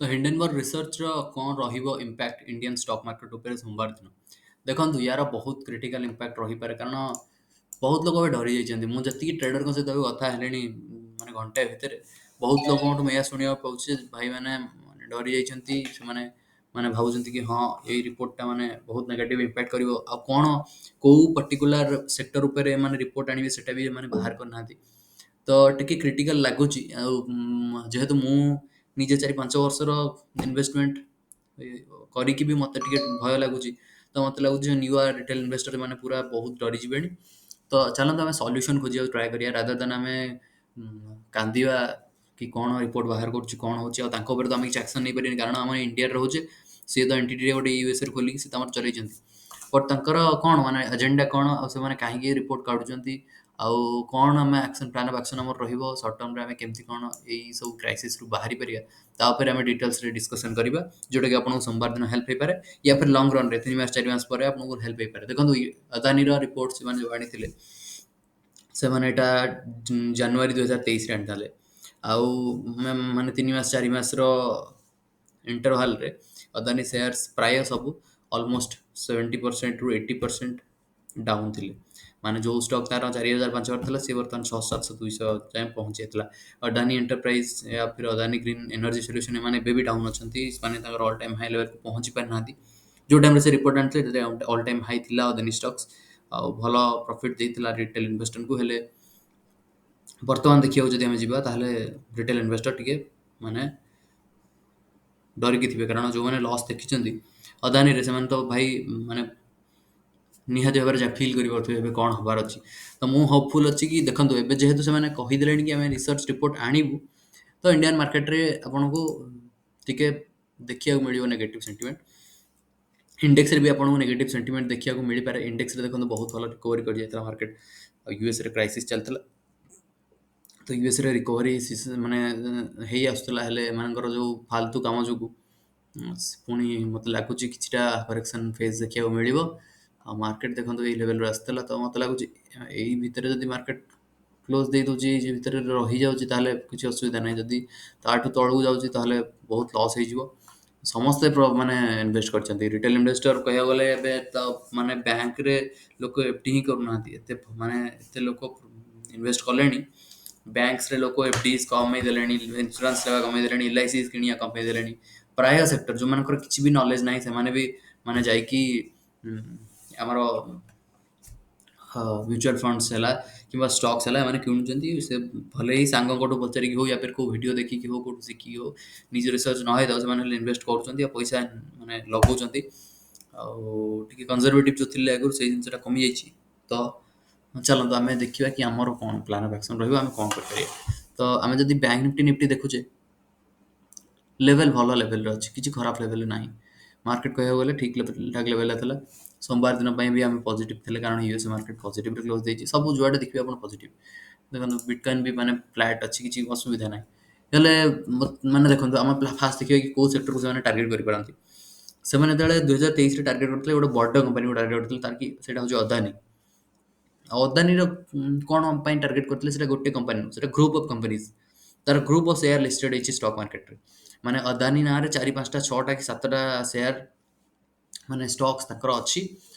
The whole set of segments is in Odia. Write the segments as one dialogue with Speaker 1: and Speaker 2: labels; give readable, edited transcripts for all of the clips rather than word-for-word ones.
Speaker 1: ତ ହିଣ୍ଡେନବର୍ଗ ରିସର୍ଚ୍ଚର କ'ଣ ରହିବ ଇମ୍ପାକ୍ଟ ଇଣ୍ଡିଆନ୍ ଷ୍ଟକ୍ ମାର୍କେଟ ଉପରେ ସୋମବାର ଦିନ? ଦେଖନ୍ତୁ, ୟାର ବହୁତ କ୍ରିଟିକାଲ ଇମ୍ପାକ୍ଟ ରହିପାରେ, କାରଣ ବହୁତ ଲୋକ ଏବେ ଡରି ଯାଇଛନ୍ତି। ମୁଁ ଯେତିକି ଟ୍ରେଡରଙ୍କ ସହିତ ଏବେ କଥା ହେଲିଣି, ମାନେ ଘଣ୍ଟାଏ ଭିତରେ ବହୁତ ଲୋକଙ୍କଠୁ ମୁଁ ଏହା ଶୁଣିବାକୁ ପାଉଛି ଯେ ଭାଇମାନେ ମାନେ ଡରି ଯାଇଛନ୍ତି। ସେମାନେ ମାନେ ଭାବୁଛନ୍ତି କି ହଁ, ଏଇ ରିପୋର୍ଟଟା ମାନେ ବହୁତ ନେଗେଟିଭ୍ ଇମ୍ପାକ୍ଟ କରିବ। ଆଉ କ'ଣ, କେଉଁ ପର୍ଟିକୁଲାର ସେକ୍ଟର ଉପରେ ଏମାନେ ରିପୋର୍ଟ ଆଣିବେ, ସେଟା ବି ଏମାନେ ବାହାର କରିନାହାନ୍ତି। ତ ଟିକେ କ୍ରିଟିକାଲ ଲାଗୁଛି। ଆଉ ଯେହେତୁ ମୁଁ ନିଜେ 4-5 ବର୍ଷର ଇନଭେଷ୍ଟମେଣ୍ଟ କରିକି ବି ମୋତେ ଟିକେ ଭୟ ଲାଗୁଛି, ତ ମୋତେ ଲାଗୁଛି ଯେ ନ୍ୟୁଆ ରିଟେଲ ଇନଭେଷ୍ଟର ମାନେ ପୁରା ବହୁତ ଡରିଯିବେଣି। ତ ଚାଲନ୍ତୁ, ଆମେ ସଲ୍ୟୁସନ୍ ଖୋଜିବାକୁ ଟ୍ରାଏ କରିବା, ରାଦର ଦେନ୍ ଆମେ କାନ୍ଦିବା କି କ'ଣ ରିପୋର୍ଟ ବାହାର କରୁଛି, କ'ଣ ହେଉଛି। ଆଉ ତାଙ୍କ ଉପରେ ତ ଆମେ କିଛି ଆକ୍ସନ୍ ନେଇପାରିବାନି, କାରଣ ଆମେ ଇଣ୍ଡିଆରେ ରହୁଛେ। ସିଏ ତ ଏଣ୍ଟିଟିରେ ଗୋଟେ ୟୁଏସ୍ରେ ଖୋଲିକି ସେ ତ ଆମର ଚଲେଇଛନ୍ତି। ବଟ୍ ତାଙ୍କର କ'ଣ ମାନେ ଏଜେଣ୍ଡା କ'ଣ, ଆଉ ସେମାନେ କାହିଁକି ରିପୋର୍ଟ କାଢ଼ୁଛନ୍ତି, ଆଉ କ'ଣ ଆମେ ଆକ୍ସନ୍, ପ୍ଲାନ୍ ଅଫ୍ ଆକ୍ସନ୍ ଆମର ରହିବ, ସର୍ଟ ଟର୍ମରେ ଆମେ କେମିତି କ'ଣ ଏଇ ସବୁ କ୍ରାଇସିସ୍ରୁ ବାହାରି ପାରିବା, ତା ଉପରେ ଆମେ ଡିଟେଲ୍ସରେ ଡିସ୍କସନ୍ କରିବା, ଯେଉଁଟାକି ଆପଣଙ୍କୁ ସୋମବାର ଦିନ ହେଲ୍ପ ହେଇପାରେ ୟା ଫିର୍ ଲଙ୍ଗ ରନ୍ରେ 3 ମାସ 4 ମାସ ପରେ ଆପଣଙ୍କୁ ହେଲ୍ପ ହେଇପାରେ। ଦେଖନ୍ତୁ, ଅଦାନୀର ରିପୋର୍ଟ ସେମାନେ ଯେଉଁ ଆଣିଥିଲେ, ସେମାନେ ଏଇଟା ଜାନୁଆରୀ 2023ରେ ଆଣିଥିଲେ। ଆଉ ମାନେ 3 ମାସ 4 ମାସର ଇଣ୍ଟରଭାଲରେ ଅଦାନୀ ସେୟାର୍ସ ପ୍ରାୟ ସବୁ ଅଲମୋଷ୍ଟ 70%ରୁ 80% ଡାଉନ୍ ଥିଲେ। ମାନେ ଯେଉଁ ଷ୍ଟକ୍ ତାର 4000 5000 ଥିଲା, ସିଏ ବର୍ତ୍ତମାନ 600, 700, 200 ଯାଏଁ ପହଞ୍ଚି ଯାଇଥିଲା। ଅଦାନୀ ଏଣ୍ଟରପ୍ରାଇଜ ୟା ଫିର୍ ଅଦାନୀ ଗ୍ରୀନ୍ ଏନର୍ଜି ସଲ୍ୟୁସନ୍, ଏମାନେ ଏବେ ବି ଡାଉନ୍ ଅଛନ୍ତି। ମାନେ ତାଙ୍କର ଅଲ୍ ଟାଇମ୍ ହାଇ ଲେଭେଲକୁ ପହଞ୍ଚି ପାରିନାହାନ୍ତି। ଯେଉଁ ଟାଇମ୍ରେ ସେ ରିପୋର୍ଟ ଆଣିଥିଲେ, ଅଲ୍ ଟାଇମ୍ ହାଇ ଥିଲା ଅଦାନୀ ଷ୍ଟକ୍ସ ଆଉ ଭଲ ପ୍ରଫିଟ୍ ଦେଇଥିଲା ରିଟେଲ ଇନଭେଷ୍ଟରଙ୍କୁ। ହେଲେ ବର୍ତ୍ତମାନ ଦେଖିବାକୁ ଯଦି ଆମେ ଯିବା, ତାହେଲେ ରିଟେଲ ଇନଭେଷ୍ଟର ଟିକେ ମାନେ ଡରିକି ଥିବେ, କାରଣ ଯେଉଁମାନେ ଲସ୍ ଦେଖିଛନ୍ତି ଅଦାନୀରେ, ସେମାନେ ତ ଭାଇ ମାନେ ନିହାତି ଭାବରେ ଯାହା ଫିଲ୍ କରିପାରୁଥିବେ ଏବେ କ'ଣ ହେବାର ଅଛି। ତ ମୁଁ ହୋପଫୁଲ୍ ଅଛି କି ଦେଖନ୍ତୁ, ଏବେ ଯେହେତୁ ସେମାନେ କହିଦେଲେଣି କି ଆମେ ରିସର୍ଚ୍ଚ ରିପୋର୍ଟ ଆଣିବୁ, ତ ଇଣ୍ଡିଆନ୍ ମାର୍କେଟରେ ଆପଣଙ୍କୁ ଟିକେ ଦେଖିବାକୁ ମିଳିବ ନେଗେଟିଭ୍ ସେଣ୍ଟିମେଣ୍ଟ। ଇଣ୍ଡେକ୍ସରେ ବି ଆପଣଙ୍କୁ ନେଗେଟିଭ୍ ସେଣ୍ଟିମେଣ୍ଟ ଦେଖିବାକୁ ମିଳିପାରେ। ଇଣ୍ଡେକ୍ସରେ ଦେଖନ୍ତୁ, ବହୁତ ଭଲ ରିକଭରି କରିଯାଇଥିଲା ମାର୍କେଟ। ଆଉ ୟୁଏସ୍ରେ କ୍ରାଇସିସ୍ ଚାଲିଥିଲା, ତ ୟୁଏସ୍ରେ ରିକଭରି ମାନେ ହେଇ ଆସୁଥିଲା। ହେଲେ ଏମାନଙ୍କର ଯେଉଁ ଫାଲତୁ କାମ ଯୋଗୁଁ ପୁଣି ମୋତେ ଲାଗୁଛି କିଛିଟା କରେକ୍ସନ୍ ଫେଜ୍ ଦେଖିବାକୁ ମିଳିବ। ଆଉ ମାର୍କେଟ ଦେଖନ୍ତୁ, ଏଇ ଲେଭେଲରୁ ଆସିଥିଲା, ତ ମୋତେ ଲାଗୁଛି ଏଇ ଭିତରେ ଯଦି ମାର୍କେଟ କ୍ଲୋଜ୍ ଦେଇ ଦେଉଛି, ଏଇ ଭିତରେ ରହିଯାଉଛି, ତାହେଲେ କିଛି ଅସୁବିଧା ନାହିଁ। ଯଦି ତାଠୁ ତଳକୁ ଯାଉଛି, ତାହେଲେ ବହୁତ ଲସ୍ ହେଇଯିବ। ସମସ୍ତେ ମାନେ ଇନଭେଷ୍ଟ କରିଛନ୍ତି ରିଟେଲ ଇନଭେଷ୍ଟର। କହିବାକୁ ଗଲେ ଏବେ ତ ମାନେ ବ୍ୟାଙ୍କରେ ଲୋକ ଏଫ୍ ଡି ହିଁ କରୁନାହାନ୍ତି। ଏତେ ମାନେ ଏତେ ଲୋକ ଇନଭେଷ୍ଟ କଲେଣି, ବ୍ୟାଙ୍କସରେ ଲୋକ ଏଫ୍ ଡିଜ୍ କମେଇ ଦେଲେଣି, ଇନ୍ସୁରାନ୍ସ ନେବା କମେଇ ଦେଲେଣି, ଏଲ୍ I C କିଣିବା କମେଇ ଦେଲେଣି। ପ୍ରାୟ ସେକ୍ଟର ଯେଉଁମାନଙ୍କର କିଛି ବି ନଲେଜ ନାହିଁ, ସେମାନେ ବି ମାନେ ଯାଇକି ଆମର ମ୍ୟୁଚୁଆଲ ଫଣ୍ଡସ୍ ହେଲା କିମ୍ବା ଷ୍ଟକ୍ସ ହେଲା, ଏମାନେ କିଣୁଛନ୍ତି। ସେ ଭଲେ ହିଁ ସାଙ୍ଗଙ୍କଠୁ ପଚାରିକି ହଉ ୟା ଫିର୍ କେଉଁ ଭିଡ଼ିଓ ଦେଖିକି ହଉ, କେଉଁଠୁ ଶିଖିକି ହଉ, ନିଜ ରିସର୍ଚ୍ଚ ନ ହେଇଥାଉ, ସେମାନେ ହେଲେ ଇନଭେଷ୍ଟ କରୁଛନ୍ତି ଆଉ ପଇସା ମାନେ ଲଗାଉଛନ୍ତି। ଆଉ ଟିକେ କନଜରଭେଟିଭ୍ ଯେଉଁ ଥିଲେ ଆଗରୁ, ସେଇ ଜିନିଷଟା କମିଯାଇଛି। ତ ଚାଲନ୍ତୁ, ଆମେ ଦେଖିବା କି ଆମର କ'ଣ ପ୍ଲାନ୍ ଅଫ୍ ଆକ୍ସନ୍ ରହିବ, ଆମେ କ'ଣ କରିପାରିବା। ତ ଆମେ ଯଦି ବ୍ୟାଙ୍କ ନିଫ୍ଟି, ନିଫ୍ଟି ଦେଖୁଛେ, ଲେଭେଲ୍ ଭଲ ଲେଭେଲରେ ଅଛି, କିଛି ଖରାପ ଲେଭେଲରେ ନାହିଁ। ମାର୍କେଟ କହିବାକୁ ଗଲେ ଠିକ୍ ଠାକ୍ ଲେଭେଲରେ ଥିଲା। ସୋମବାର ଦିନ ପାଇଁ ବି ଆମେ ପଜିଟିଭ୍ ଥିଲେ, କାରଣ ୟୁଏସ୍ ମାର୍କେଟ ପଜିଟିଭରେ କ୍ଲୋଜ୍ ଦେଇଛି। ସବୁ ଯୁଆଡ଼େ ଦେଖିବେ ଆପଣ ପଜିଟିଭ୍। ଦେଖନ୍ତୁ, ବିଟକଏନ୍ ବି ମାନେ ଫ୍ଲାଟ୍ ଅଛି, କିଛି ଅସୁବିଧା ନାହିଁ। ହେଲେ ମାନେ ଦେଖନ୍ତୁ, ଆମେ ଫାଷ୍ଟ ଦେଖିବା କି କେଉଁ ସେକ୍ଟରକୁ ସେମାନେ ଟାର୍ଗେଟ୍ କରିପାରନ୍ତି। ସେମାନେ ଯେତେବେଳେ 2023ରେ ଟାର୍ଗେଟ୍ କରିଥିଲେ, ଗୋଟେ ବଡ଼ କମ୍ପାନୀକୁ ଟାର୍ଗେଟ୍ କରିଥିଲେ, ତାର କି ସେଇଟା ହେଉଛି ଅଦାନୀ। ଆଉ ଅଦାନୀର କ'ଣ ପାଇଁ ଟାର୍ଗେଟ୍ କରିଥିଲେ? ସେଇଟା ଗୋଟେ କମ୍ପାନୀ ନୁହଁ, ସେଇଟା ଗ୍ରୁପ୍ ଅଫ୍ କମ୍ପାନିଜ୍। ତାର ଗ୍ରୁପ୍ ଅଫ୍ ସେୟାର ଲିଷ୍ଟେଡ୍ ହେଇଛି ଷ୍ଟକ୍ ମାର୍କେଟରେ। ମାନେ ଅଦାନୀ ନାଁରେ ଚାରି ପାଞ୍ଚଟା, ଛଅଟା କି ସାତଟା ସେୟାର ମାନେ ଷ୍ଟକ୍ସ ତାଙ୍କର ଅଛି।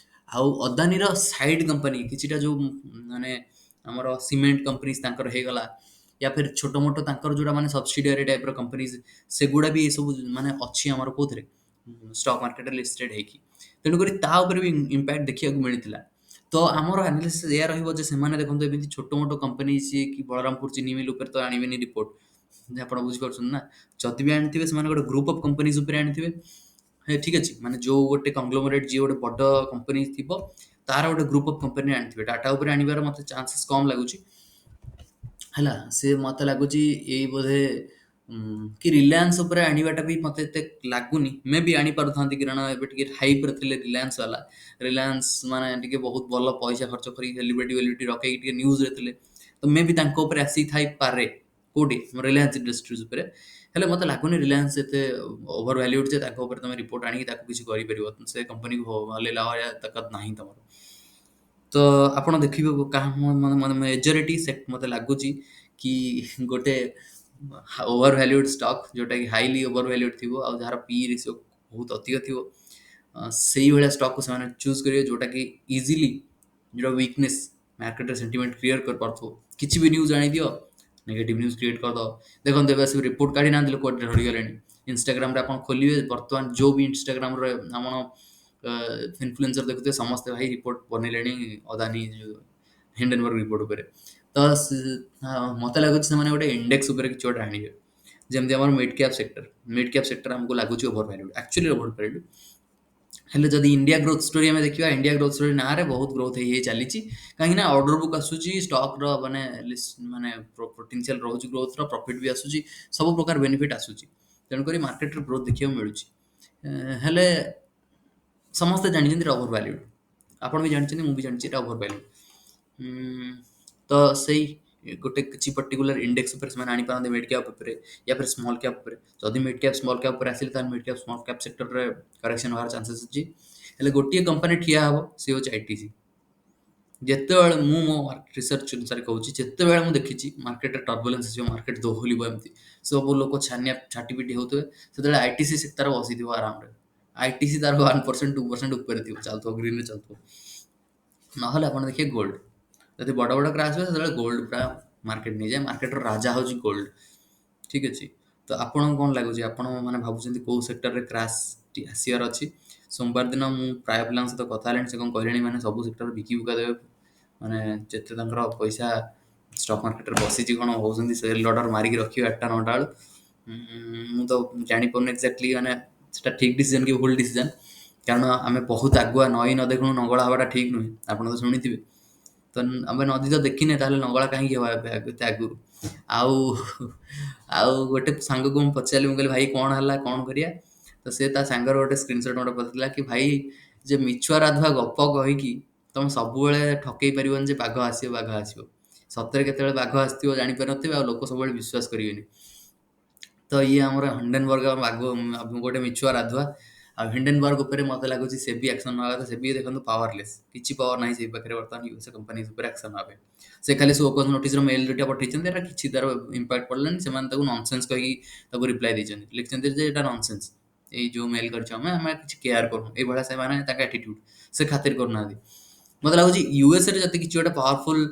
Speaker 1: ଆଉ ଅଦାନୀର ସାଇଡ୍ କମ୍ପାନୀ କିଛିଟା, ଯେଉଁ ମାନେ ଆମର ସିମେଣ୍ଟ କମ୍ପାନିଜ ତାଙ୍କର ହେଇଗଲା ୟା ଫିର୍ ଛୋଟ ମୋଟ ତାଙ୍କର ଯେଉଁଟା ମାନେ ସବସିଡ଼ିଆରୀ ଟାଇପ୍ର କମ୍ପାନିଜ, ସେଗୁଡ଼ା ବି ଏସବୁ ମାନେ ଅଛି ଆମର କେଉଁଥିରେ, ଷ୍ଟକ୍ ମାର୍କେଟରେ ଲିଷ୍ଟେଡ୍ ହେଇକି। ତେଣୁକରି ତା ଉପରେ ବି ଇମ୍ପାକ୍ଟ ଦେଖିବାକୁ ମିଳିଥିଲା। ତ ଆମର ଆନାଲିସିସ୍ ଏଇଆ ରହିବ ଯେ ସେମାନେ ଦେଖନ୍ତୁ, ଏମିତି ଛୋଟ ମୋଟ କମ୍ପାନୀ ସିଏ କି ବଳରାମପୁର ଚିନି ମିଲ୍ ଉପରେ ତ ଆଣିବେନି ରିପୋର୍ଟ, ଆପଣ ବୁଝିପାରୁଛନ୍ତି ନା? ଯଦି ବି ଆଣିଥିବେ, ସେମାନେ ଗୋଟେ ଗ୍ରୁପ୍ ଅଫ୍ କମ୍ପାନିଜ ଉପରେ ଆଣିଥିବେ। ଠିକ୍ ଅଛି, ମାନେ ଯେଉଁ ଗୋଟେ କଂଗ୍ଲୋମରେଟ୍, ଯିଏ ଗୋଟେ ବଡ଼ କମ୍ପାନୀ ଥିବ, ତାର ଗୋଟେ ଗ୍ରୁପ୍ ଅଫ୍ କମ୍ପାନୀ ଆଣିଥିବେ। ଟାଟା ଉପରେ ଆଣିବାର ମୋତେ ଚାନ୍ସେସ୍ କମ୍ ଲାଗୁଛି। ହେଲା, ସେ ମୋତେ ଲାଗୁଛି ଏଇ ବୋଧେ କି ରିଲାଏନ୍ସ ଉପରେ ଆଣିବାଟା ବି ମୋତେ ଏତେ ଲାଗୁନି। ମେ ବି ଆଣିପାରୁଥାନ୍ତି, କାରଣ ଏବେ ଟିକେ ହାଇପ୍ରେ ଥିଲେ ରିଲାଏନ୍ସ ବାଲା। ରିଲାଏନ୍ସ ମାନେ ଟିକେ ବହୁତ ଭଲ ପଇସା ଖର୍ଚ୍ଚ କରିକି, ସେଲିବ୍ରିଟି ବେଲିବ୍ରିଟି ରଖେଇକି ଟିକେ ନ୍ୟୁଜ୍ରେ ଥିଲେ। ତ ମେ ବି ତାଙ୍କ ଉପରେ ଆସିଥାଇପାରେ, କୋଉଠି, ରିଲାଏନ୍ସ ଇଣ୍ଡଷ୍ଟ୍ରିଜ୍ ଉପରେ। ହେଲେ ମୋତେ ଲାଗୁନି ରିଲାଏନ୍ସ ଏତେ ଓଭର ଭ୍ୟାଲ୍ୟୁଡ୍ ଯେ ତାଙ୍କ ଉପରେ ତମେ ରିପୋର୍ଟ ଆଣିକି ତାକୁ କିଛି କରିପାରିବ। ସେ କମ୍ପାନୀକୁ ହଲେଇଲା ଭଳିଆ ତାକତ ନାହିଁ ତମର। ତ ଆପଣ ଦେଖିବେ, କାହା ମାନେ ମେଜରିଟି ସେ ମୋତେ ଲାଗୁଛି କି ଗୋଟେ ଓଭର ଭ୍ୟାଲ୍ୟୁଡ୍ ଷ୍ଟକ୍, ଯେଉଁଟାକି ହାଇଲି ଓଭର ଭ୍ୟାଲ୍ୟୁଡ୍ ଥିବ ଆଉ ଯାହାର ପି ରେସିଓ ବହୁତ ଅଧିକ ଥିବ, ସେଇଭଳିଆ ଷ୍ଟକ୍କୁ ସେମାନେ ଚୁଜ୍ କରିବେ, ଯେଉଁଟାକି ଇଜିଲି ଯେଉଁଟା ୱିକନେସ୍ ମାର୍କେଟରେ ସେଣ୍ଟିମେଣ୍ଟ କ୍ରିଏଟ୍ କରିପାରୁଥିବ। କିଛି ବି ନ୍ୟୁଜ୍ ଆଣିଦିଅ, ନେଗେଟିଭ୍ ନ୍ୟୁଜ୍ କ୍ରିଏଟ୍ କରିଦେବ। ଦେଖନ୍ତୁ, ଏବେ ଆସିକି ରିପୋର୍ଟ କାଢ଼ି ନାହାନ୍ତି, ଲୋକ ଡରିଗଲେଣି। ଇନଷ୍ଟାଗ୍ରାମରେ ଆପଣ ଖୋଲିବେ, ବର୍ତ୍ତମାନ ଯେଉଁ ବି ଇନଷ୍ଟାଗ୍ରାମରେ ଆପଣ ଇନଫ୍ଲୁଏନ୍ସର ଦେଖୁଥିବେ, ସମସ୍ତେ ଭାଇ ରିପୋର୍ଟ ବନେଇଲେଣି ଅଦାନୀ ଯେଉଁ ହିଣ୍ଡେନବର୍ଗ ରିପୋର୍ଟ ଉପରେ। ତ ମୋତେ ଲାଗୁଛି ସେମାନେ ଗୋଟେ ଇଣ୍ଡେକ୍ସ ଉପରେ କିଛି ଗୋଟେ ଆଣିବେ, ଯେମିତି ଆମର mid cap sector. Mid cap sector ଆମକୁ ଲାଗୁଛି ଓଭର ଭ୍ୟାଲ୍ୟୁଡ୍, ଆକ୍ଚୁଆଲି ଓଭର ଭ୍ୟାଲ୍ୟୁଡ୍। ହେଲେ ଯଦି ଇଣ୍ଡିଆ ଗ୍ରୋଥ୍ ଷ୍ଟୋରି ଆମେ ଦେଖିବା, ଇଣ୍ଡିଆ ଗ୍ରୋଥ୍ ଷ୍ଟୋରି ନାଁରେ ବହୁତ ଗ୍ରୋଥ୍ ହେଇ ହେଇ ଚାଲିଛି, କାହିଁକିନା ଅର୍ଡର ବୁକ୍ ଆସୁଛି ଷ୍ଟକ୍ର, ମାନେ ମାନେ ପୋଟେନ୍ସିଆଲ ରହୁଛି ଗ୍ରୋଥ୍ର, ପ୍ରଫିଟ୍ ବି ଆସୁଛି, ସବୁ ପ୍ରକାର ବେନିଫିଟ୍ ଆସୁଛି, ତେଣୁକରି ମାର୍କେଟରେ ଗ୍ରୋଥ୍ ଦେଖିବାକୁ ମିଳୁଛି। ହେଲେ ସମସ୍ତେ ଜାଣିଛନ୍ତି ଏଇଟା ଓଭର ଭ୍ୟାଲ୍ୟୁଡ୍। ଆପଣ ବି ଜାଣିଛନ୍ତି, ମୁଁ ବି ଜାଣିଛି ଏଇଟା ଓଭର ଭ୍ୟାଲ୍ୟୁଡ୍। ତ ସେଇ ଗୋଟେ କିଛି ପର୍ଟିକୁଲାର ଇଣ୍ଡେକ୍ସ ଉପରେ ସେମାନେ ଆଣିପାରନ୍ତି, ମିଡ୍ କ୍ୟାପ୍ ଉପରେ ୟା ଫିର୍ ସ୍ମଲ୍ କ୍ୟାପ୍ ଉପରେ। ଯଦି ମିଡ୍ କ୍ୟାପ୍ ସ୍ମଲ୍ କ୍ୟାପ୍ ଉପରେ ଆସିଲେ, ତାହେଲେ ମିଡ୍ କ୍ୟାପ୍ ସ୍ମଲ୍ କ୍ୟାପ୍ ସେକ୍ଟରରେ କରେକ୍ସନ୍ ହେବାର ଚାନ୍ସେସ୍ ଅଛି। ହେଲେ ଗୋଟିଏ କମ୍ପାନୀ ଠିଆ ହେବ, ସେ ହେଉଛି ଆଇଟିସି। ଯେତେବେଳେ ମୁଁ ମୋ ରିସର୍ଚ୍ଚ ଅନୁସାରେ କହୁଛି, ଯେତେବେଳେ ମୁଁ ଦେଖିଛି ମାର୍କେଟରେ ଟର୍ବୁଲେନ୍ସ ଆସିବ, ମାର୍କେଟ ଦୋହଲିବ, ଏମିତି ସବୁ ଲୋକ ଛାନିଆ ଛାଟିପିଟି ହେଉଥିବେ, ସେତେବେଳେ ଆଇଟିସି ସେ ତାର ବସିଥିବ ଆରାମରେ। ଆଇଟିସି ତାର 1%, 2% ଉପରେ ଥିବ, ଚାଲୁଥିବ, ଗ୍ରୀନରେ ଚାଲୁଥିବ। ନହେଲେ ଆପଣ ଦେଖିବେ ଗୋଲ୍ଡ, ଯଦି ବଡ଼ ବଡ଼ କ୍ରାସ୍ ହୁଏ, ସେତେବେଳେ ଗୋଲ୍ଡ ପୁରା ମାର୍କେଟ ନେଇଯାଏ। ମାର୍କେଟର ରାଜା ହେଉଛି ଗୋଲ୍ଡ। ଠିକ୍ ଅଛି, ତ ଆପଣଙ୍କୁ କ'ଣ ଲାଗୁଛି? ଆପଣ ମାନେ ଭାବୁଛନ୍ତି କେଉଁ ସେକ୍ଟରରେ କ୍ରାସ୍ ଆସିବାର ଅଛି ସୋମବାର ଦିନ? ମୁଁ ପ୍ରାୟ ପିଲାଙ୍କ ସହିତ କଥା ହେଲିଣି, ସେ କ'ଣ କହିଲେଣି, ମାନେ ସବୁ ସେକ୍ଟର ବିକି ବୁକା ଦେବେ, ମାନେ ଯେତେ ତାଙ୍କର ପଇସା ଷ୍ଟକ୍ ମାର୍କେଟରେ ବସିଛି, କ'ଣ କହୁଛନ୍ତି ସେଲ୍ ଅର୍ଡ଼ର ମାରିକି ରଖିବେ 8ଟା 9ଟା ବେଳୁ। ମୁଁ ତ ଜାଣିପାରୁନି ଏକ୍ଜାକ୍ଟଲି ମାନେ ସେଟା ଠିକ୍ ଡିସିଜନ୍ କି ଭୁଲ ଡିସିଜନ୍, କାରଣ ଆମେ ବହୁତ ଆଗୁଆ ନଈ ନ ଦେଖୁଣୁ ନଙ୍ଗଳା ହେବାଟା ଠିକ୍ ନୁହେଁ, ଆପଣ ତ ଶୁଣିଥିବେ। ତ ଆମେ ନଦୀ ତ ଦେଖିନେ, ତାହେଲେ ନଙ୍ଗଳା କାହିଁକି ହେବା ଏବେ ଏତେ ଆଗରୁ? ଆଉ ଆଉ ଗୋଟେ ସାଙ୍ଗକୁ ମୁଁ ପଚାରିଲି, ମୁଁ କହିଲି, "ଭାଇ, କ'ଣ ହେଲା, କ'ଣ କରିବା?" ତ ସେ ତା ସାଙ୍ଗର ଗୋଟେ ସ୍କ୍ରିନସଟ୍ ଗୋଟେ ପଠେଇଥିଲା କି, "ଭାଇ, ଯେ ମିଛୁଆ ରାଧୁଆ ଗପ କହିକି ତମେ ସବୁବେଳେ ଠକେଇ ପାରିବନି ଯେ ବାଘ ଆସିବ, ବାଘ ଆସିବ। ସତରେ କେତେବେଳେ ବାଘ ଆସିଥିବ ଜାଣିପାରୁନଥିବେ, ଆଉ ଲୋକ ସବୁବେଳେ ବିଶ୍ୱାସ କରିବେନି।" ତ ଇଏ ଆମର ହିଣ୍ଡେନବର୍ଗ ବାଘ, ଗୋଟେ ମିଛୁଆ ରାଧୁଆ। ଆଉ ହିଣ୍ଡେନବର୍ଗ ଉପରେ ମୋତେ ଲାଗୁଛି ସେବି ଆକ୍ସନ୍ ନେବା କଥା। ସେବି ଦେଖନ୍ତୁ ପାୱାରଲେସ୍, କିଛି ପାୱାର ନାହିଁ ସେଇ ପାଖରେ ବର୍ତ୍ତମାନ ୟୁଏସ୍ କମ୍ପାନୀ ଉପରେ ଆକ୍ସନ୍ ନେବା ପାଇଁ। ସେ ଖାଲି ସୋକଜ୍ ନୋଟିସ୍ର ମେଲ୍ ଦୁଇଟା ପଠେଇଛନ୍ତି, ଏଟା କିଛି ତାର ଇମ୍ପାକ୍ଟ ପଡ଼ିଲାନି। ସେମାନେ ତାକୁ ନନସେନ୍ସ କହିକି ତାକୁ ରିପ୍ଲାଏ ଦେଇଛନ୍ତି, ଲେଖିଛନ୍ତି ଯେ ଏଇଟା ନନସେନ୍ସ, ଏଇ ଯେଉଁ ମେଲ୍ କରିଛୁ ଆମେ, ଆମେ କିଛି କେୟାର କରୁନୁ। ଏଇଭଳିଆ ସେମାନେ ତାଙ୍କ ଆଟିଟ୍ୟୁଡ଼, ସେ ଖାତିର କରୁନାହାନ୍ତି। ମୋତେ ଲାଗୁଛି ୟୁଏସ୍ରେ ଯଦି କିଛି ଗୋଟେ ପାୱାରଫୁଲ୍,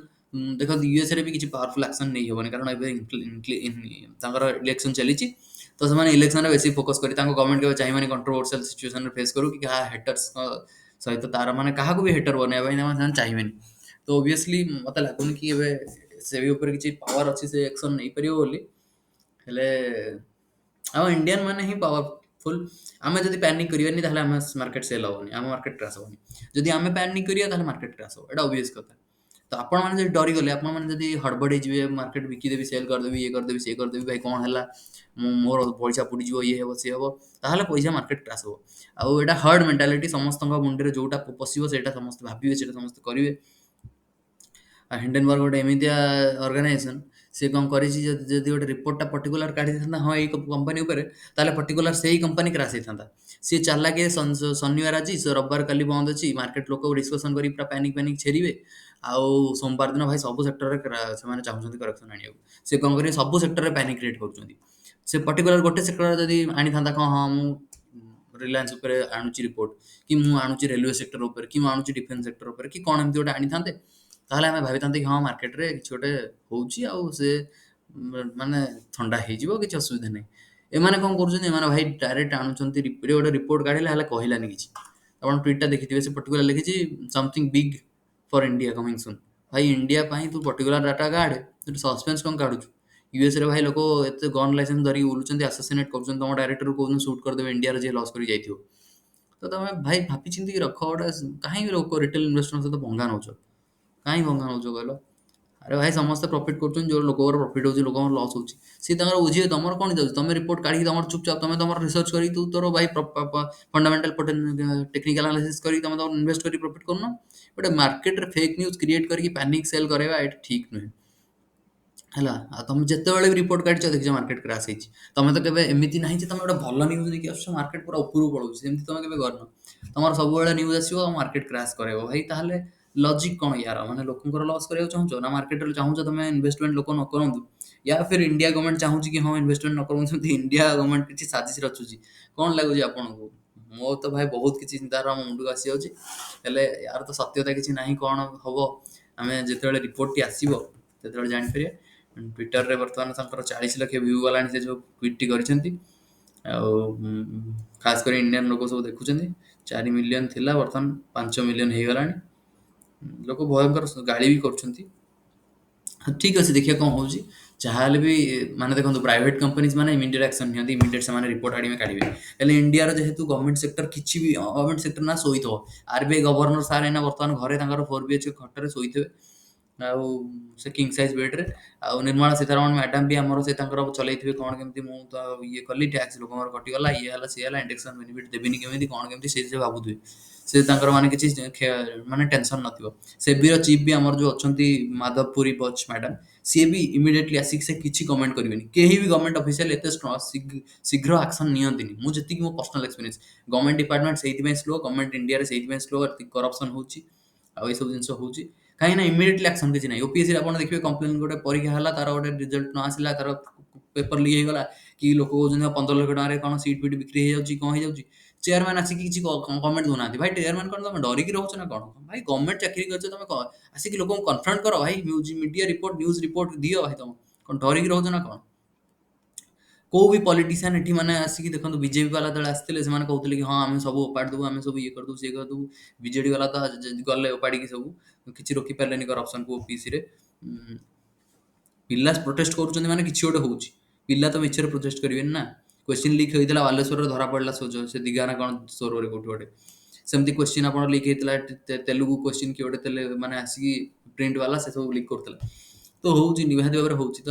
Speaker 1: ଦେଖନ୍ତୁ, ୟୁଏସ୍ରେ ବି କିଛି ପାୱାରଫୁଲ୍ ଆକ୍ସନ୍ ନେଇ ହେବନି, କାରଣ ଏବେ ତାଙ୍କର ଇଲେକ୍ସନ୍ ଚାଲିଛି। ତ ସେମାନେ ଇଲେକ୍ସନରେ ବେଶୀ ଫୋକସ୍ କରି, ତାଙ୍କ ଗଭର୍ଣ୍ଣମେଣ୍ଟ କେବେ ଚାହିଁବନି କଣ୍ଟ୍ରୋଭର୍ସିଆଲ ସିଚୁଏସନରେ ଫେସ୍ କରୁ କି କାହା ହେଟର୍ସଙ୍କ ସହିତ ତାର, ମାନେ କାହାକୁ ବି ହେଟର ବନେଇବା ପାଇଁ ସେମାନେ ଚାହିଁବେନି। ତ ଓବିୟସଲି ମୋତେ ଲାଗୁନି କି ଏବେ ସେବି ଉପରେ କିଛି ପାୱାର ଅଛି, ସେ ଆକ୍ସନ୍ ନେଇପାରିବ ବୋଲି। ହେଲେ ଆମ ଇଣ୍ଡିଆନ୍ ମାନେ ହିଁ ପାୱାରଫୁଲ୍। ଆମେ ଯଦି ପ୍ୟାନିକ୍ କରିବାନି, ତାହେଲେ ଆମ ମାର୍କେଟ ସେଲ୍ ହେବନି, ଆମ ମାର୍କେଟ କ୍ରାସ୍ ହେବନି। ଯଦି ଆମେ ପ୍ୟାନିକ୍ କରିବା, ତାହେଲେ ମାର୍କେଟ କ୍ରାସ୍ ହେବ। ଏଇଟା ଅବଭିୟସ୍ କଥା। ତ ଆପଣମାନେ ଯଦି ଡରିଗଲେ, ଆପଣମାନେ ଯଦି ହଡ଼ବଡ଼ ହେଇଯିବେ, ମାର୍କେଟ ବିକିଦେବି, ସେଲ୍ କରିଦେବି, ଇଏ କରିଦେବି, ସିଏ କରିଦେବି, ଭାଇ କ'ଣ ହେଲା, ମୁଁ ମୋର ପଇସା ବୁଡ଼ିଯିବ, ଇଏ ହେବ, ସିଏ ହେବ, ତାହେଲେ ପଇସା ମାର୍କେଟ କ୍ରାସ୍ ହେବ। ଆଉ ଏଇଟା ହର୍ଡ ମେଣ୍ଟାଲିଟି। ସମସ୍ତଙ୍କ ମୁଣ୍ଡରେ ଯେଉଁଟା ପଶିବ, ସେଇଟା ସମସ୍ତେ ଭାବିବେ, ସେଇଟା ସମସ୍ତେ କରିବେ। ଆଉ ହିଣ୍ଡେନବର୍ଗ ଗୋଟେ ଏମିତିଆ ଅର୍ଗାନାଇଜେସନ୍, ସେ କ'ଣ କରିଛି, ଯଦି ଗୋଟେ ରିପୋର୍ଟଟା ପର୍ଟିକୁଲାର କାଢ଼ି ଦେଇଥାନ୍ତା, ହଁ, ଏଇ କମ୍ପାନୀ ଉପରେ, ତାହେଲେ ପର୍ଟିକୁଲାର ସେଇ କମ୍ପାନୀ କ୍ରାସ୍ ହେଇଥାନ୍ତା। ସିଏ ଚାଲାକି, ଶନିବାର ଆଜି, ସେ ରବିବାର କାଲି ବନ୍ଦ ଅଛି, ମାର୍କେଟ ଲୋକ ଡିସ୍କସନ୍ କରି ପୁରା ପ୍ୟାନିକ୍ ପ୍ୟାନିକ୍ ଛେରିବେ, ଆଉ ସୋମବାର ଦିନ ଭାଇ ସବୁ ସେକ୍ଟରରେ ସେମାନେ ଚାହୁଁଛନ୍ତି କରେକ୍ସନ୍ ଆଣିବାକୁ। ସେ କ'ଣ କରିବେ? ସବୁ ସେକ୍ଟରରେ ପ୍ୟାନିକ୍ କ୍ରିଏଟ୍ କରୁଛନ୍ତି। ସେ ପର୍ଟିକୁଲାର ଗୋଟେ ସେକ୍ଟରରେ ଯଦି ଆଣିଥାନ୍ତା, କ'ଣ, ହଁ, ମୁଁ ରିଲାଏନ୍ସ ଉପରେ ଆଣୁଛି ରିପୋର୍ଟ, କି ମୁଁ ଆଣୁଛି ରେଲୱେ ସେକ୍ଟର ଉପରେ, କି ମୁଁ ଆଣୁଛି ଡିଫେନ୍ସ ସେକ୍ଟର ଉପରେ, କି କ'ଣ ଏମିତି ଗୋଟେ ଆଣିଥାନ୍ତେ, ତାହେଲେ ଆମେ ଭାବିଥାନ୍ତେ କି ହଁ, ମାର୍କେଟରେ କିଛି ଗୋଟେ ହେଉଛି ଆଉ ସେ ମାନେ ଥଣ୍ଡା ହେଇଯିବ, କିଛି ଅସୁବିଧା ନାହିଁ। ଏମାନେ କ'ଣ କରୁଛନ୍ତି? ଏମାନେ ଭାଇ ଡାଇରେକ୍ଟ ଆଣୁଛନ୍ତି ଗୋଟେ ରିପୋର୍ଟ କାଢ଼ିଲେ, ହେଲେ କହିଲାନି କିଛି। ଆପଣ ଟ୍ୱିଟ୍ଟା ଦେଖିଥିବେ, ସେ ପର୍ଟିକୁଲାର ଲେଖିଛି, "Something big for India coming soon." ଭାଇ, ଇଣ୍ଡିଆ ପାଇଁ ତୁ ପର୍ଟିକୁଲାର ଡାଟା କାଢ଼େ, ତୁ ସସ୍ପେନ୍ସ କ'ଣ କାଢ଼ୁଛୁ? ୟୁଏସ୍ରେ ଭାଇ ଲୋକ ଏତେ ଗନ୍ ଲାଇସେନ୍ସ ଧରିକି ବୁଲୁଛନ୍ତି, ଆସାସିନେଟ୍ କରୁଛନ୍ତି, ତମ ଡାଇରେକ୍ଟରକୁ କହୁଛନ୍ତି ସୁଟ୍ କରିଦେବେ ଇଣ୍ଡିଆର ଯିଏ ଲସ୍ କରି ଯାଇଥିବ। ତ ତମେ ଭାଇ ଭାବି ଚିନ୍ତିକି ରଖ ଗୋଟେ। କାହିଁକି ଲୋକ ରିଟେଲ ଇନଭେଷ୍ଟରଙ୍କ ସହିତ ପଙ୍ଗା ନେଉଛ? କାହିଁ ପଙ୍ଗା ନେଉଛ କହିଲ? ଆରେ ଭାଇ, ସମସ୍ତେ ପ୍ରଫିଟ୍ କରୁଛନ୍ତି। ଯେଉଁ ଲୋକଙ୍କର ପ୍ରଫିଟ୍ ହେଉଛି, ଲୋକଙ୍କର ଲସ୍ ହେଉଛି, ସିଏ ତାଙ୍କର ବୁଝିବେ, ତମର କ'ଣ ଯାଉଛି? ତମେ ରିପୋର୍ଟ କାଢ଼ିକି ତମର ଚୁପଚାପ ତମେ ତମର ରିସର୍ଚ୍ଚ କରିକି, ତୁ ତୋର ଭାଇ ଫଣ୍ଡାମେଣ୍ଟାଲ ଟେକ୍ନିକାଲ ଆନାଲିସିସ୍ କରିକି ତମେ ତମର ଇନଭେଷ୍ଟ କରି ପ୍ରଫିଟ୍ କରୁନ। ଗୋଟେ ମାର୍କେଟରେ ଫେକ୍ ନ୍ୟୁଜ୍ କ୍ରିଏଟ୍ କରିକି ପ୍ୟାନିକ୍ ସେଲ୍ କରାଇବା, ଏଇଟା ଠିକ୍ ନୁହେଁ, ହେଲା? ଆଉ ତମେ ଯେତେବେଳେ ବି ରିପୋର୍ଟ କାଢ଼ିଛ, ଦେଖିଛ ମାର୍କେଟ କ୍ରାସ୍ ହେଇଛି। ତମେ ତ କେବେ ଏମିତି ନାହିଁ ଯେ ତମେ ଗୋଟେ ଭଲ ନ୍ୟୁଜ୍ ନେଇକି ଆସୁଛ, ମାର୍କେଟ ପୁରା ଉପରକୁ ପଳଉଛି, ସେମିତି ତମେ କେବେ କରିନ। ତମର ସବୁବେଳେ ନ୍ୟୁଜ୍ ଆସିବ, ମାର୍କେଟ କ୍ରାସ୍ କରାଇବ। ଭାଇ, ତାହେଲେ ଲଜିକ୍ କ'ଣ ୟାର? ମାନେ ଲୋକଙ୍କର ଲସ୍ କରିବାକୁ ଚାହୁଁଛ ନା ମାର୍କେଟରେ ଚାହୁଁଛ ତମେ ଇନଭେଷ୍ଟମେଣ୍ଟ ଲୋକ ନ କରନ୍ତୁ? या फिर ଇଣ୍ଡିଆ ଗଭର୍ଣ୍ଣମେଣ୍ଟ ଚାହୁଁଛି କି ହଁ, ଇନଭେଷ୍ଟମେଣ୍ଟ ନ କରନ୍ତୁ? ସେମିତି ଇଣ୍ଡିଆ ଗଭର୍ଣ୍ଣମେଣ୍ଟ କିଛି ସାଜିଶ ରଚୁଛି? କ'ଣ ଲାଗୁଛି ଆପଣଙ୍କୁ? ମୋର ତ ଭାଇ ବହୁତ କିଛି ଚିନ୍ତାଧାରା ମୋ ମୁଣ୍ଡକୁ ଆସିଯାଉଛି। ହେଲେ ୟାର ତ ସତ୍ୟତା କିଛି ନାହିଁ। କ'ଣ ହବ, ଆମେ ଯେତେବେଳେ ରିପୋର୍ଟଟି ଆସିବ ସେତେବେଳେ ଜାଣିପାରିବା। ଟ୍ୱିଟରରେ ବର୍ତ୍ତମାନ ତାଙ୍କର 40 ଲକ୍ଷ ଭ୍ୟୁ ଗଲାଣି, ସେ ଯେଉଁ ଟ୍ୱିଟ୍ଟି କରିଛନ୍ତି। ଆଉ ଖାସ କରି ଇଣ୍ଡିଆନ୍ ଲୋକ ସବୁ ଦେଖୁଛନ୍ତି। 4 ମିଲିୟନ ଥିଲା, ବର୍ତ୍ତମାନ 5 ମିଲିୟନ ହେଇଗଲାଣି। ଲୋକ ଭୟଙ୍କର ଗାଳି ବି କରୁଛନ୍ତି। ଠିକ୍ ଅଛି, ଦେଖିବା କ'ଣ ହେଉଛି। ଯାହାହେଲେ ବି ମାନେ ଦେଖନ୍ତୁ, ପ୍ରାଇଭେଟ୍ କମ୍ପାନିଜ୍ ମାନେ ଇମିଡ଼ିଏଟ୍ ଆକ୍ସନ୍ ନିଅନ୍ତି, ଇମିଡ଼ିଏଟ୍ ସେମାନେ ରିପୋର୍ଟ ଆଣିବେ, କାଢ଼ିବେ। ହେଲେ ଇଣ୍ଡିଆର ଯେହେତୁ ଗଭର୍ଣ୍ଣମେଣ୍ଟ ସେକ୍ଟର, କିଛି ବି ଗଭର୍ଣ୍ଣମେଣ୍ଟ ସେକ୍ଟର ନା ଶୋଇଥିବ। ଆରବିଆଇ ଗଭର୍ଣ୍ଣର ସାର୍ ଏଇନା ବର୍ତ୍ତମାନ ଘରେ ତାଙ୍କର 4 ବିଏଚ୍ ଖଟରେ ଶୋଇଥିବେ ଆଉ ସେ କିଙ୍ଗ ସାଇଜ୍ ବେଡ଼୍ରେ। ଆଉ ନିର୍ମଳା ସୀତାରମଣ ମ୍ୟାଡ଼ାମ୍ ବି ଆମର ସେ ତାଙ୍କର ଚଲେଇଥିବେ, କ'ଣ କେମିତି ମୁଁ ତ ଇଏ କଲି, ଟ୍ୟାକ୍ସ ଲୋକଙ୍କର କଟିଗଲା, ଇଏ ହେଲା, ସିଏ ହେଲା, ଇଣ୍ଡେକ୍ସନ୍ ବେନିଫିଟ୍ ଦେବିନି କେମିତି, କ'ଣ କେମିତି ସେ ଭାବୁଥିବେ। ସେ ତାଙ୍କର ମାନେ କିଛି ମାନେ ଟେନସନ୍ ନଥିବ। ସେବିର ଚିଫ୍ ବି ଆମର ଯେଉଁ ଅଛନ୍ତି, ମାଧବୀ ପୁରୀ ବଚ୍ ମ୍ୟାଡ଼ାମ୍, ସିଏ ବି ଇମିଡ଼ିଏଟଲି ଆସିକି ସେ କିଛି କମେଣ୍ଟ କରିବେନି। କେହି ବି ଗଭର୍ଣ୍ଣମେଣ୍ଟ ଅଫିସିଆଲ ଏତେ ଶୀଘ୍ର ଆକ୍ସନ୍ ନିଅନ୍ତିନି, ମୁଁ ଯେତିକି ମୋ ପର୍ସନାଲ ଏକ୍ସପିରିଏନ୍ସ। ଗଭର୍ଣ୍ଣମେଣ୍ଟ ଡିପାର୍ଟମେଣ୍ଟ ସେଇଥିପାଇଁ ସ୍ଲୋ, ଗଭର୍ଣ୍ଣମେଣ୍ଟ ଇଣ୍ଡିଆରେ ସେଇଥିପାଇଁ ସ୍ଲୋ, କରପ୍ସନ୍ ହେଉଛି ଆଉ ଏସବୁ ଜିନିଷ ହେଉଛି, କାହିଁକି ନା ଇମିଡ଼ିଏଟଲି ଆକ୍ସନ୍ କିଛି ନାହିଁ। ଓପିଏସ୍ସିରେ ଆପଣ ଦେଖିବେ, କମ୍ପ୍ଲେନ୍ ଗୋଟେ ପରୀକ୍ଷା ହେଲା, ତାର ଗୋଟେ ରେଜଲ୍ଟ ନ ଆସିଲା, ତାର ପେପର ଲିକ୍ ହେଇଗଲା କି ଲୋକ କହୁଛନ୍ତି 15 ଲକ୍ଷ ଟଙ୍କାରେ କ'ଣ ସିଟ୍ ଫିଟ୍ ବିକ୍ରି ହେଇଯାଉଛି, କ'ଣ ହେଇଯାଉଛି, ଚେୟାରମ୍ୟାନ୍ ଆସିକି କିଛି କମେଣ୍ଟ ଦେଉନାହାନ୍ତି। ଭାଇ, ଚେୟାରମ୍ୟାନ୍ କ'ଣ ତମେ ଡରିକି ରହୁଛ ନା କ'ଣ? ଭାଇ, ଗଭର୍ଣ୍ଣମେଣ୍ଟ ଚାକିରି କରିଛ ତମେ, ଆସିକି ଲୋକଙ୍କୁ କନଫ୍ରଣ୍ଟ କର ଭାଇ। ମିଡ଼ିଆ ରିପୋର୍ଟ, ନ୍ୟୁଜ୍ ରିପୋର୍ଟ ଦିଅ ଭାଇ। ତମ କ'ଣ ଡରିକି ରହୁଛ ନା କ'ଣ? କୋଉ ବି ପଲିଟିସିଆନ୍ ଏଠି ମାନେ ଆସିକି, ଦେଖନ୍ତୁ, ବିଜେପି ବାଲା ଯେତେବେଳେ ଆସିଥିଲେ, ସେମାନେ କହୁଥିଲେ କି ହଁ, ଆମେ ସବୁ ଓପାଡ଼ି ଦେବୁ, ଆମେ ସବୁ ଇଏ କରିଦେବୁ, ସିଏ କରିଦେବୁ। ବିଜେଡି ବାଲା ତ ଗଲେ ଓପାଡ଼ିକି ସବୁ, କିଛି ରୋକିପାରିଲେନି କରପ୍ସନକୁ ଓପିଏସ୍ସିରେ। ପିଲା ପ୍ରୋଟେଷ୍ଟ କରୁଛନ୍ତି ମାନେ କିଛି ଗୋଟେ ହେଉଛି। ପିଲା ତ ମିଛରେ ପ୍ରୋଟେଷ୍ଟ କରିବେନି ନା। କ୍ୱେଶ୍ଚିନ୍ ଲିକ୍ ହେଇଥିଲା ବାଲେଶ୍ୱରରେ, ଧରା ପଡ଼ିଲା ସୋଜ ସେ ଦିଘା ନା କ'ଣ ସୋରରେ କୋଉଠି ଗୋଟେ। ସେମିତି କ୍ୱେଶ୍ଚିନ୍ ଆପଣ ଲିକ୍ ହେଇଥିଲା ତେଲୁଗୁ କ୍ୱେଶ୍ଚିନ୍, କିଏ ଗୋଟେ ତେଲେ ମାନେ ଆସିକି ପ୍ରିଣ୍ଟ ବାଲା ସେ ସବୁ ଲିକ୍ କରୁଥିଲା। ତ ହେଉଛି, ନିହାତି ଭାବରେ ହେଉଛି। ତ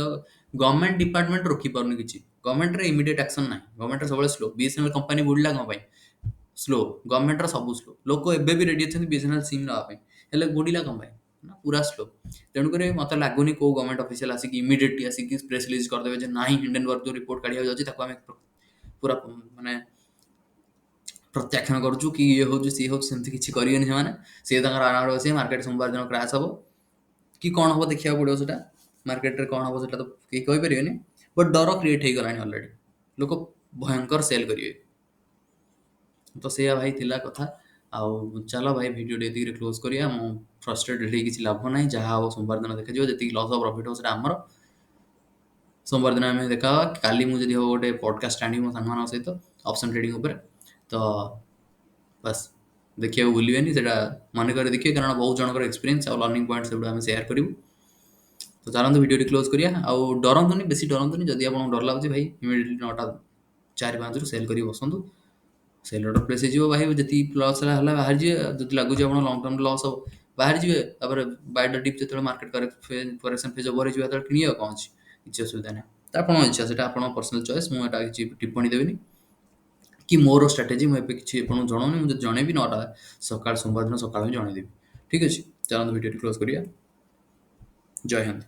Speaker 1: ଗଭର୍ଣ୍ଣମେଣ୍ଟ ଡିପାର୍ଟମେଣ୍ଟ ରୋକିପାରୁନି କିଛି। ଗଭର୍ଣ୍ଣମେଣ୍ଟରେ ଇମିଡ଼ିଏଟ୍ ଆକ୍ସନ୍ ନାହିଁ, ଗଭର୍ଣ୍ଣମେଣ୍ଟର ସବୁବେଳେ ସ୍ଲୋ। ବିଏସ୍ଏନ୍ଏଲ୍ କମ୍ପାନୀ ବୁଡ଼ିଲା କ'ଣ ପାଇଁ? ସ୍ଲୋ। ଗଭର୍ଣ୍ଣମେଣ୍ଟର ସବୁ ସ୍ଲୋ। ଲୋକ ଏବେ ବି ରେଡ଼ି ଅଛନ୍ତି ବିଏସ୍ଏନ୍ଏଲ୍ ସିମ୍ ନେବା ପାଇଁ, ହେଲେ ବୁଡ଼ିଲା କ'ଣ ପାଇଁ ନା ପୁରା ସ୍ଲୋ। ତେଣୁକରି ମୋତେ ଲାଗୁନି କେଉଁ ଗଭର୍ଣ୍ଣମେଣ୍ଟ ଅଫିସିଆଲ ଆସିକି ଇମିଡ଼ିଏଟଲି ଆସିକି ପ୍ରେସ୍ ରିଲିଜ୍ କରିଦେବେ ଯେ ନାହିଁ, ହିଣ୍ଡେନବର୍ଗ ଯେଉଁ ରିପୋର୍ଟ କାଢ଼ିବାକୁ ଯାଉଛି ତାକୁ ଆମେ ପୁରା ମାନେ ପ୍ରତ୍ୟାଖ୍ୟାନ କରୁଛୁ କି ଇଏ ହେଉଛି, ସିଏ ହେଉଛି, ସେମିତି କିଛି କରିବେନି ସେମାନେ। ସିଏ ତାଙ୍କର ଆରାମରେ ବସିବେ। ମାର୍କେଟ ସୋମବାର ଦିନ କ୍ରାସ୍ ହେବ କି କ'ଣ ହେବ ଦେଖିବାକୁ ପଡ଼ିବ ସେଟା। ମାର୍କେଟରେ କ'ଣ ହେବ ସେଟା ତ କେହି କହିପାରିବେନି, ବଟ୍ ଡର କ୍ରିଏଟ୍ ହେଇଗଲାଣି ଅଲରେଡ଼ି। ଲୋକ ଭୟଙ୍କର ସେଲ୍ କରିବେ। ତ ସେଇଆ ଭାଇ ଥିଲା କଥା। ଆଉ ଚାଲ ଭାଇ, ଭିଡ଼ିଓଟି ଏତିକିରେ କ୍ଲୋଜ୍ କରିବା। ମୁଁ ଫ୍ରଷ୍ଟ୍ରେଟେଡ୍ ହେଇକି କିଛି ଲାଭ ନାହିଁ। ଯାହା ହେବ ସୋମବାର ଦିନ ଦେଖାଯିବ। ଯେତିକି ଲସ୍ ହେବ, ପ୍ରଫିଟ୍ ହେବ, ସେଟା ଆମର। ସୋମବାର ଦିନ ଆମେ ଦେଖା ହେବା। କାଲି ମୁଁ ଯଦି ହେବ ଗୋଟେ ପଡ଼କାଷ୍ଟ ଆଣିବି ମୋ ସାଙ୍ଗମାନଙ୍କ ସହିତ ଅପସନ୍ ଟ୍ରେଡ଼ିଂ ଉପରେ। ତ ବାସ୍, ଦେଖିବାକୁ ଭୁଲିବେନି ସେଇଟା, ମନେ କରି ଦେଖିବେ, କାରଣ ବହୁତ ଜଣଙ୍କର ଏକ୍ସପିରିଏନ୍ସ ଆଉ ଲର୍ଣ୍ଣିଂ ପଏଣ୍ଟ ସେଗୁଡ଼ା ଆମେ ସେୟାର କରିବୁ। ତ ଚାଲନ୍ତୁ, ଭିଡ଼ିଓଟି କ୍ଲୋଜ୍ କରିବା। ଆଉ ଡରନ୍ତୁନି, ବେଶୀ ଡରନ୍ତୁନି। ଯଦି ଆପଣଙ୍କୁ ଡର ଲାଗୁଛି ଭାଇ, ଇମିଡ଼ିଏଟଲି 9:04-5ରୁ ସେଲ୍ କରିକି ବସନ୍ତୁ। ସେଲ୍ ଅର୍ଡ଼ର ପ୍ଲେସ୍ ହେଇଯିବ ଭାଇ। ଯେତିକି ଲସ୍ ହେଲା ହେଲା, ବାହାରିଯିବେ। ଯଦି ଲାଗୁଛି ଆପଣ ଲଙ୍ଗ ଟର୍ମ ଲସ୍ ହେବ, ବାହାରିଯିବେ। ତାପରେ ବାଇ ଦ ଡିପ୍, ଯେତେବେଳେ ମାର୍କେଟ କରେକ୍ସନ୍ ଫେଜ୍ ଓଭର ହେଇଯିବ, ସେତେବେଳେ କିଣିବେ। କ'ଣ ଅଛି, କିଛି ଅସୁବିଧା ନାହିଁ। ତ ଆପଣଙ୍କ ଇଚ୍ଛା, ସେଟା ଆପଣଙ୍କ ପର୍ସନାଲ ଚଏସ୍। ମୁଁ ଏଟା କିଛି ଟିପ୍ପଣୀ ଦେବିନି କି ମୋର ଷ୍ଟ୍ରାଟେଜି ମୁଁ ଏବେ କିଛି ଆପଣଙ୍କୁ ଜଣାଉନି। ମୁଁ ଯଦି ଜଣେଇବି, 9ଟା ସକାଳ, ସୋମବାର ଦିନ ସକାଳୁ ହିଁ ଜଣେଇଦେବି। ଠିକ୍ ଅଛି, ଚାଲନ୍ତୁ ଭିଡ଼ିଓଟି କ୍ଲୋଜ୍ କରିବା। ଜୟ ହିନ୍ଦ।